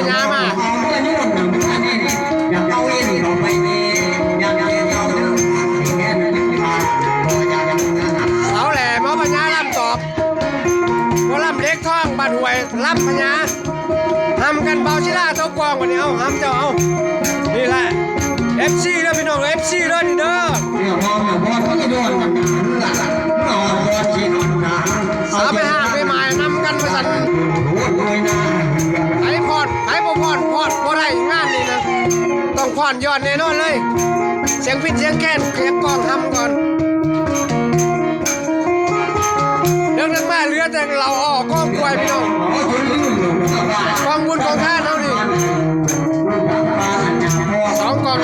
ຍາມາ ເອົາແຫຼະ ໝໍພະຍາລຳຕອບ ໝໍລຳເຫຼັກທອງ ບ້ານຫ້ວຍລຳພະຍາ ຮຳກັນ ບ່າວສີດາ ໂຕກອງ ບັດນີ້ ເອົາ ຮຳເຈົ້າ ເອົາ ນີ້ແຫຼະ ເອັຟຊີ ເດີພີ່ນ້ອງ ເອັຟຊີ ເດີນີ້ເດີ ສາວແມ່ຮ້າງແມ່ໝ້າຍນຳກັນວ່າຊັ້ນ ໃຜຟ້ອນ ໃຜບໍ່ຟ້ອນ ຟ້ອນບໍ່ໄດ້ ງານນີ້ນະ ຕ້ອງຟ້ອນຍ້ອນແນ່ນອນເລີຍ ສຽງພິນສຽງແຄນ ສຽງກອງຮຳກ່ອນ ເລິກໆມາເຫຼືອແຕ່ເຫຼົ້າອອກກອງກວຍພີ່ນ້ອງ ກອງບຸນກອງທານເຮົານີ້ ສອງກອງ